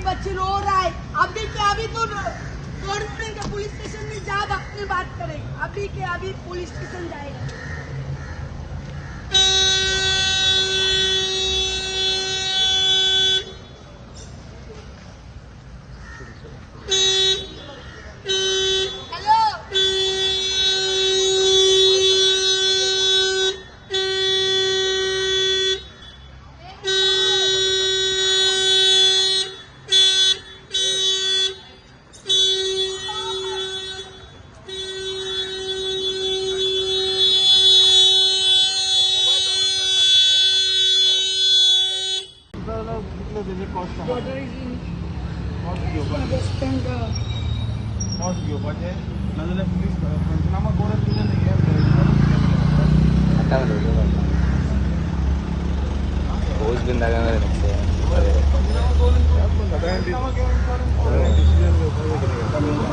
बच्ची रो रहा है। अभी के अभी तो के पुलिस स्टेशन में जा, अपनी बात करेंगे। अभी के अभी पुलिस स्टेशन जाएगा। हेलो, कॉस्ट घेवपाचें नाजाल्यार पुलीस पंचनामा करून तुजें पाऊस बिन जागा. पंचनामा करून.